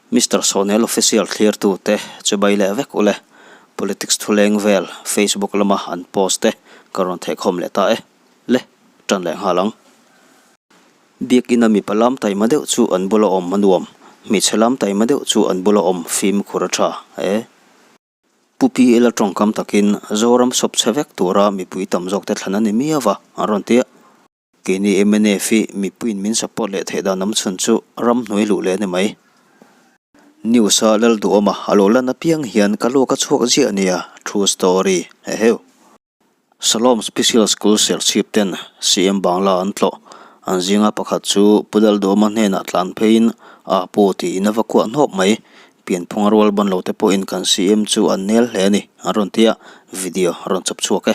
Mister Sawnel Official thlirtute chibai leh vek ule. Politics thuleng vel Facebook lama an post te ka rawn thehkhawm leh ta e. Le, tan leh nghal ang. Biakina mipa lam taima deuh chu an bula awm a nuam, hmeichhe lam taima deuh chu an bula awm fimkhur a tha e. Pu PL a tawngkam takin Zoram sawp chhe vek tura mipui tam zawkte thlan a ni miau va, an rawn ti a. Keini mnf hi mipuiin min support leh theih dan awm chhun chu ramhnuai luh leh a ni mai. News a lal duhawm a, a lo lan apiang hian ka luak a chhuak ziah a nia, true story, eheu. Salom Special School Serchhip ten CM Bangla an tlawh. An zinga pakhat chu Pu Lalduhawma hnenah tlan pheiin a pu tiin a va kuah hnawp mai. Pianphunga rual ban lo te pawhin kan CM chu an nel hle a ni, an rawn ti a, video a rawn chawp chhuak e.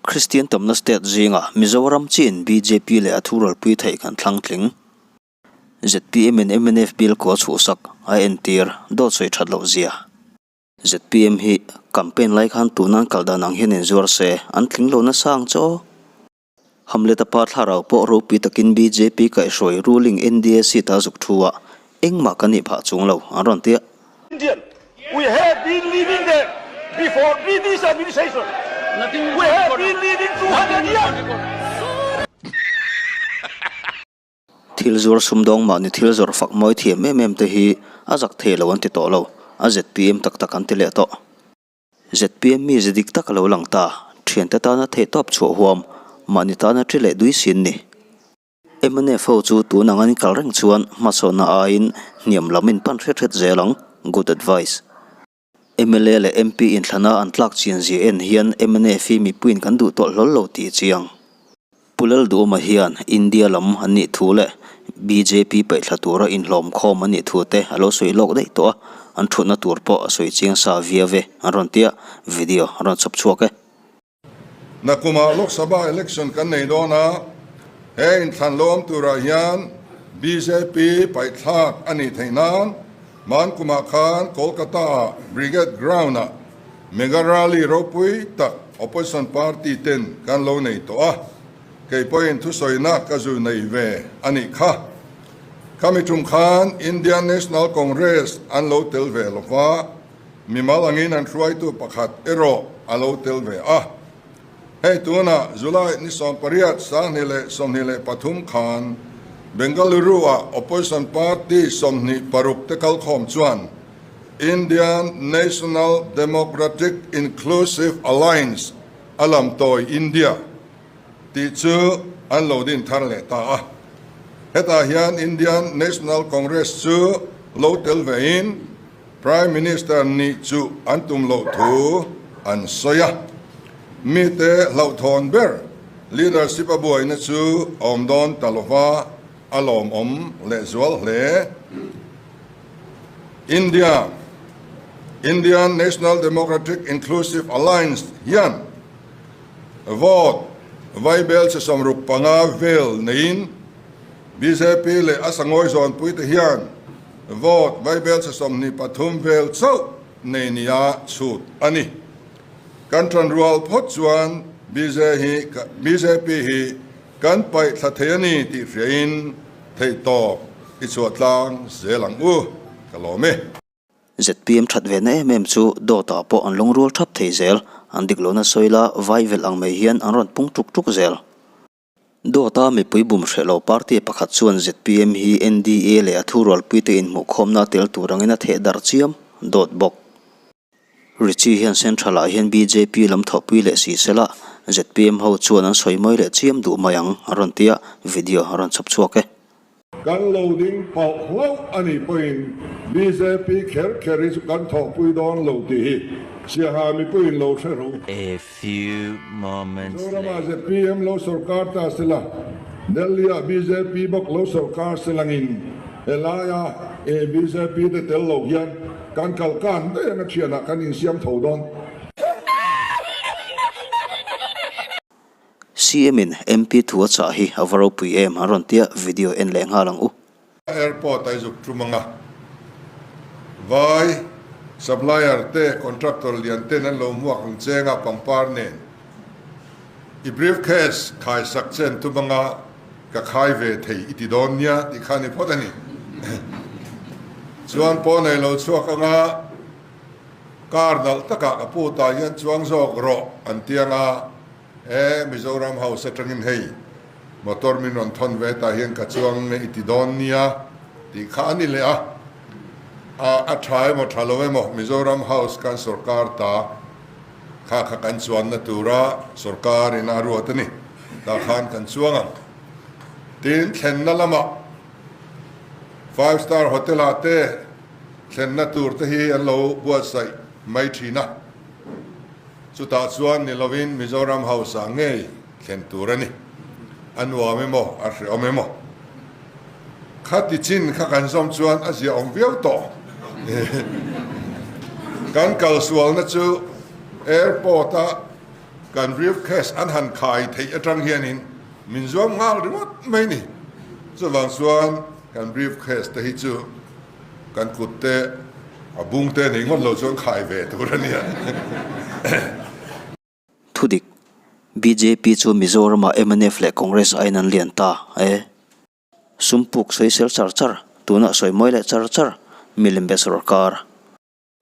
Kristian tamna state zingah Mizoram chiin bjp leh a thuralpui theih kan thlang tling. Zpm in mnf bill kua chhuhsak a entir dawt sawi that loh zia. Zpm hi campaign lai khan tunan kal dan ang hian inzuar se an tling lo nasa ang chu aw. Hamlet-a pa thlarau pawh ropui takin bjp kaihhruai ruling NDA seat a zuk thu a, engmah kan nih phah chung lo an rawn ti a. Indian we have been living there before British administration we have been living 200 years. Thil zuar sumdawng mahni thil zawrh fak mawi thiam em em te hi a zak thei lo an ti tawh lo, a zpm tak tak an ti leh tawh. Zpm mi ze dik tak a lo lang ta, thiante tana theihtawp chhuah huam, mahni tana thi leh dui sin ni. Mnf ho chu tun ang an kal reng chuan hmasawnna aiin hniam lam in pan hret hret zel ang, good advice. Mla leh MP inthlana an tlak chian zia en hian mnf hi mipuiin kan duh tawlh hlawl lo tih chiang. Pu Lalduhawma hian India lam an nih thu leh bjp paihthla tura inhlawm khawm an nih thu te a lo sawi lawk daih tawh a, an thutna tur pawh a sawi chiang sa via ve an rawn tia, video a rawn chhawp chhuak e. Nakumah Lok Sabha election kan nei dawn a, he inthlan lo awm turah hian bjp paihthlak a nih theih nan Hmankumah khan Kolkata-ah Brigade Ground-ah Mega Rally ropui tak Opposition Party ten kan lo nei tawh a, kei pawhin thusawina ka zu nei ve a nih kha. Khami tum khan Indian National Congress an lo tel ve lo va, mimal angin an hruaitu pakhat erawh a lo tel ve a. Hei tunah July ni 18 2023 khan Bengaluru-ah Opposition Party 26 te kalkhawm chuan Indian National Democratic Inclusive Alliance a lam tawi India tih chu an lo din thar leh ta a. Hetah hian Indian National Congress chu lo tel vein Prime Minister nih chu an tum loh thu an sawi a. Mite hlauhthawn ber leadership a buaina chu a awm dawn ta lova a lawmawm lehzual hle. India, Indian National Democratic Inclusive Alliance hian vote vaibel chi 65 vel neiin bjp leh a sangawi zawnpuite hian Vote vaibelchhe 23 vel chauh nei nia chhut a ni. Kan tanrual phawt chuan bjp hi kan paih thla thei a ni tih hriain theihtawp i chhuah tlang zel ang u, ka lawm e. Zpm that ve na em em chu dawtah pawh an lungrual thap thei zel, an dik lohna sawi la vai velh ang mai hian an rawn pung tuk tuk zel. Dawta mipui bum hreh lo party pakhat chuan zpm hi NDA leh a thurualpuite inhmuhkhawmna tel tur angin a theh darh chiam dawt bawk. Richie hian Central-ah hian bjp lam thawhpui leh si sela zpm ho chuan an sawi mawi leh chiam duh mai ang a rawn ti a, video a rawn chhawp chhuak e. Kan lo ding pauh hlauh a nih pawhin bjp kher kher hi chu kan thawhpui dawn lo tih hi Siaha mipuiin lo hre rawh u. A few moments Mizoramah later. Zpm lo sorkar ta sela, Delhi-ah bjp bawk lo sorkar selangin. Helaia bjp te tel lo hian kan kal kan daih anga thianah kan insiam tho dawn. CM in MP thu a chah hi a va ropui em an rawn tia video en leh nghal ang u. Airport a i zuk tum anga vai supplier te contractor lian ten an lo hmuak ang cheng a pangpar nen i briefcase khai sak che an tum anga ka khai ve thei i ti dawn nia tih kha a ni phawt a ni. Chuan pawn ei lo chhuak anga car nalh takah ka pu tah hian chuang zawk rawh an ti anga E Mizoram House atangin hei motor min rawn thawn ve tah hian ka chuang nge i ti dawn nia tih kha a ni leh a, a a tha emaw tha lo emaw Mizoram House kan sorkar ta kha kha kan chuanna tura sorkar in a ruat a ni tah khan kan chuang ang. Tin thlenna lamah Five Star Hotel ah te thlenna tur te hi an lo buatsaih mai thin a. Chutah chuan ni lovin Mizoram hausa ngei thlen tur a ni. A nuam emaw, a hreawm emaw. Khati chin kha kan zawm chuan a ziaawm viau tawh. Kan kalsualna chu airport-a kan briefcase an han khai theih atang hianin min zuam nghal ringawt mai ni. Chuvang chuan kan briefcase te hi chu Kan kut te a bung te nei ngawt lo chuan khai ve tur a nia. Thudik, bjp chu Mizoramah mnf leh Congress aiin an lian ta e. Sum puk sawisel char char, tunah sawi mawi leh char char, milim be sorkar.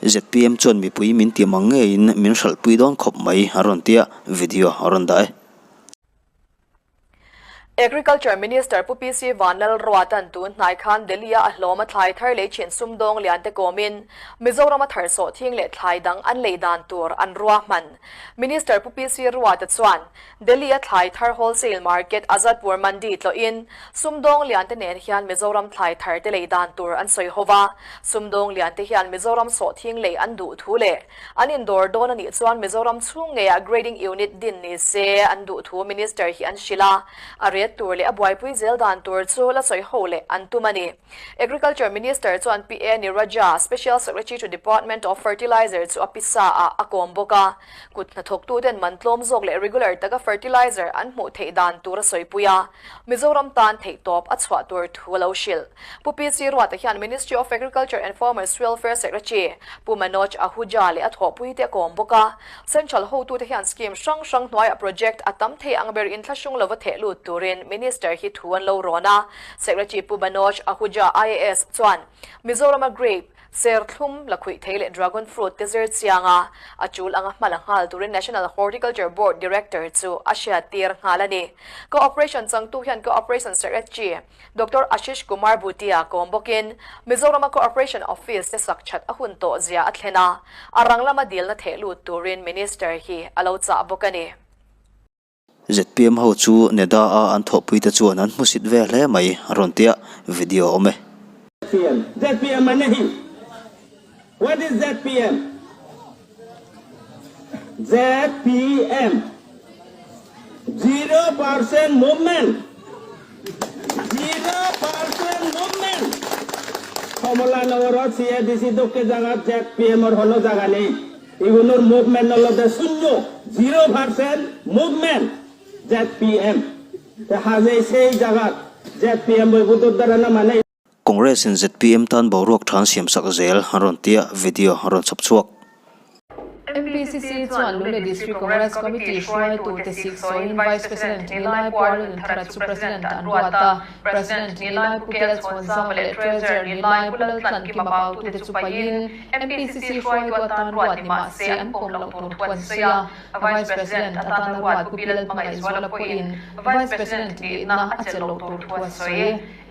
Zpm chuan mipui min ti mang ngeiin min hralhpui dawn khawp mai a rawn tia video a rawn dah e. Agriculture Minister Pu PC Vanlalruata'n tun hnai khan Delhi-a a hlawm a thlai thar lei thin sumdawng lian te kawmin Mizoram a thar sawhthing leh thlai dang an lei dan tur an ruahman. Minister Pu PC Ruata chuan Delhi-a thlai thar wholesale market Azadpur Mandi tlawhin sumdawng lian te nen hian Mizoram thlai thar te lei dan tur an sawi ho va. Sumdawng lian te hian Mizoram sawhthing lei an duh thu leh An indawr dawn a nih chuan Mizoram chhung ngeiah Grading Unit din ni se an duh thu Minister hi an hrilh a, a ret tur leh a buaipui zel dan tur chu la sawi ho leh an tum a ni. Agriculture Minister chuan PA Niraja, Special Secretary to Department of Fertilizer chu a pisa ah a kawm bawk a, kut hnathawktuten man tlawm zawk leh regular taka fertilizer an hmuh theih dan tur a sawipui a, Mizoram tan theihtawp a chhuah tur thu a lo hrilh. Pu PC Ruata hian Ministry of Agriculture and Farmers Welfare Secretary Pu Manoj Ahuja leh a thawhpuite a kawm bawk a. Central hotute hian scheme hrang hrang hnuaiah project a tam thei ang ber inthlahrung lova theh lut turin Minister hi thu an lo rawn a. Secretary Pu Manoj Ahuja IAS chuan Mizorama grape, serthlum, lakhuih thei leh dragon fruit te zir chiang a, a tul anga hma la nghal turin National Horticulture Board Director chu a hriattir nghal a ni. Cooperation changtu hian Cooperation Secretary Doctor Ashish Kumar Bhutia kawm bawkin Mizorama Cooperation Office te sak that a hun tawh zia a thlen a, a rang lama dilna theh lut turin Minister hi a lo chah bawk a ni. Zpm ho chu Neda a an thawhpui te chuan an hmusit ve hle mai a rawn tia video a awm e. ZPM ZPM a nahi What is ZPM ZPM Zero percent movement Zero percent movement কমলানগৰত C A D C দোকে জাগাত ZPM ৰ হলো জাগা নেই এগুলোর movement হলো শূন্য zero percent movement ZPM হাজে সেই জায়গাত ZPM বৈবুদ্ধর দ্বারা না মানে Congress in zpm tan boruak than siam sak zel an rawn tia video an rawn chhawp chhuak. MPCC chuan Lunglei District Congress Committee hruaitute siksawiin Vice President Nilai Pu Arun Thara chu President an ruat a, President Nilai Pu Kel Chhawnzama leh Treasurer Nilai Pu Laltlankima Pautute chu paihin MPCC hruaitu atan ruat ni mah se an pawm loh tur thu an sawi a, Vice President atana ruat Pu Pi Lalhmangaihzuala pawhin Vice President nihna a chelh loh tur thu a sawi.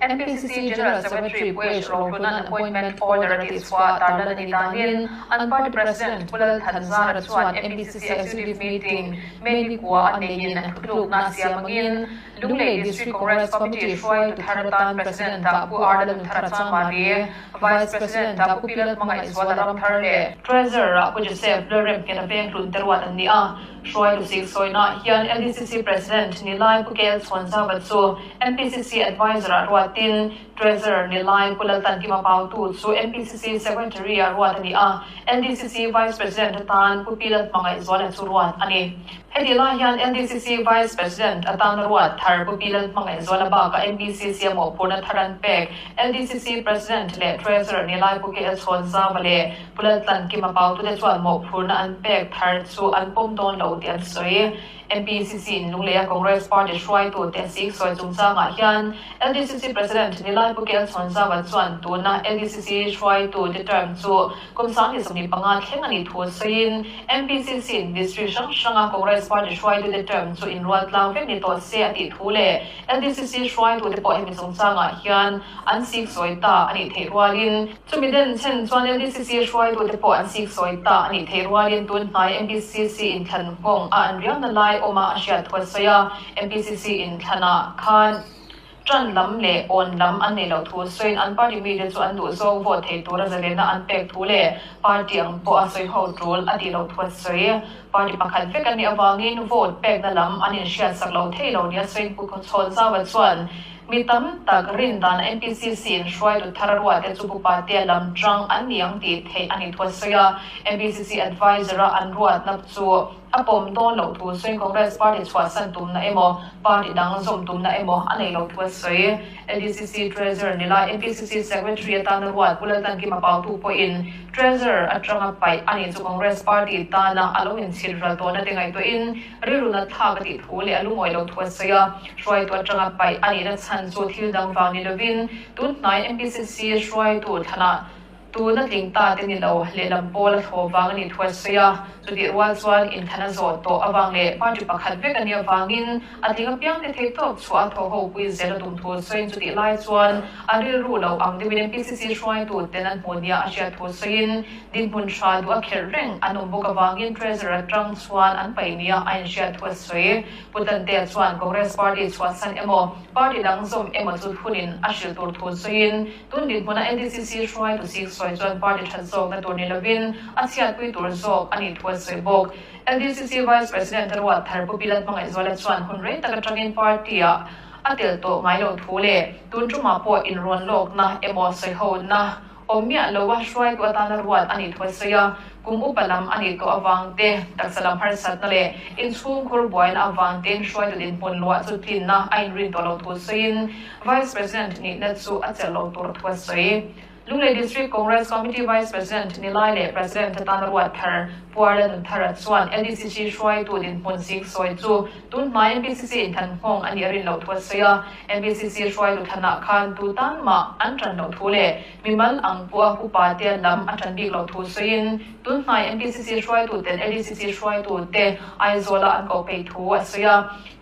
MPCC General Secretary Pu H. Rohluna'n appointment order a tihchhuah tarlan a nih danin an party President Pu Lal Thanzara chuan MPCC Executive Meeting May ni kua a neiin thutlukna a siam angin Lunglei District Congress Committee hruaitu thar atan President-ah Pu R. Lalnunthara Changmari, Vice President-ah Pu Pi Lalhmangaihzuala Ramthar leh Treasurer-ah Pu Joseph Lalremnghet a peng hlun te ruat an ni a. Hruaitu siksawiinaah hian LDCC President ni lai Pu KL Chhuanzauva chu MPCC Adviser-ah ruatin Treasurer ni lai Pu Laltankima Pautu chu MPCC Secretary-ah ruat a ni a, LDCC Vice President atan Pu Pi Lalhmangaihzuala chu ruat a ni. Heti lai hian LDCC Vice President atan ruat thar Pu Pi Lalhmangaihzuala bakah MPCC a mawhphurhna thar an pek LDCC President leh Treasurer ni lai Pu KL Chhawnzauva leh Pu Laltlankima Pautute chuan mawhphurhna an pek thar chu an pawm dawn lo tih an sawi. MPCC in Lungleia Congress Party hruaitute siksawi chungchangah hian LDCC President ni lai Pu KL Chhawnzauva chuan tuna LDCC hruaitute term chu kum 2025 thleng a nih thu sawiin MPCC in District hrang hranga Congress Party hruaitute term chu inrual tlang vek ni tawh se a tih thu leh LDCC hruaitute pawh hemi chungchangah hian an siksawi ta a nih theih rualin chumi den chhen chuan LDCC hruaitute pawh an siksawi ta a nih theih rualin tun hnai MPCC inthlan nghawng a an riauna lai awma a hriat thu a sawi a, MPCC inthlanah khan Ṭan lam leh awn lam an neih loh thu sawiin an party mite chu an duh zawng vote thei tura zalenna an pek thu leh party ang pawh a sawi ho ṭul a tih loh thu a sawi. Party pakhat vek an nih avangin vote pekna lam an inhriatsak lo thei lo nia sawiin Pu Chhawnzauva chuan mi tam tak rin dan MPCC in hruaitu thar a ruahte chu Pu Patea lam ṭang an ni ang tih theih a nih thu a sawi a, MPCC adviser a an ruatna chu A pawm dawn loh thu sawiin Congress party chhuahsan tumna emaw, party dang zawm tumna emaw a nei loh thu a sawi. LDCC Treasurer ni lai MPCC Secretary atana ruat Pu Laltankima Pautu pawhin Treasurer atanga paih a nih chu Congress party tana a lo inchhit ral tawhna te ngaihtuahin rilru nat thlak a tih thu leh a lungawi loh thu a sawi a. Hruaitu atanga paih a nihna chhan chu thil dang vang ni lovin tunhnai MPCC hruaitu thlanah Tuna tling ta te ni lo, lehlam pawl a thlawh vang a nih thu a sawi a. Chutih rual chuan inthlan a zawh tawh avang leh party pakhat vek a nih avangin a tling apiang te theih tawp chhuah a thaw ho pui zel a tum thu sawiin chutih lai chuan a rilru lo ang deuhin MPCC hruaitu ten an hmuh nia a hriat thu sawiin dinhmun tha duh a kherh reng an awm bawk avangin Treasurer atang chuan an paih nia a inhriat thu a sawi. Pu Tantea chuan Congress party chhuahsan emaw party dang zawm emaw chu hunin a hrilh tur thu sawiin Tun dinhmuna LDCC hruaitu sik sawi chuan party that zawkna tur ni lovin a chhiatpui tur zawk a nih thu a sawi bawk. LDCC Vice President a ruat thar Pu Bilat Hmangaihzuala chuan hun rei tak atangin party-ah a tel tawh ngai lo thu leh tun tumah pawh inrawn lawkna emaw sawihona awm miah loa hruaitu atana ruat a nih thu a sawi a. Kum upa lam a nih tawh avang te, taksa lam harsatna leh inchhungkhur buaina avang tein hruaitu dinhmun luah chu tlinna a inrin tawh lo thu sawiin Vice President nihna chu a chelh lo tur thu a sawi. Lunglei District Congress Committee Vice President ni lai leh President atana ruat thar Puarla Nunthara chuan LDCC hruaitu dinhmun siksawi chu tun hmai MPCC inthlan nghawng a nih a rin loh thu a sawi a. MPCC hruaitu thlanah khan tu tan mah an ṭan loh thu leh Mimal ang pawha upa te lam a ṭan bik loh thu sawiin, tun hnai MPCC hruaituten LDCC hruaitute Aizawla an koh peih thu a sawi a.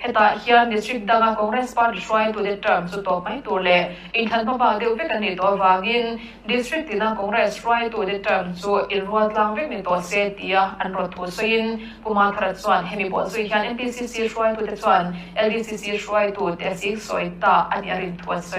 Hetah hian District danga Congress Party hruaitute term chu tawp mai tur leh inthlan hmabak deuh vek an nih tawh avangin District tina Congress hruaitute term chu inrual tlang vek ni tawh se tia an rawt thu sawiin Pu Mathara chuan hemi pawh zui hian MPCC hruaitute chuan LDCC hruaitute a siksawi ta a nih a rin thu a sawi.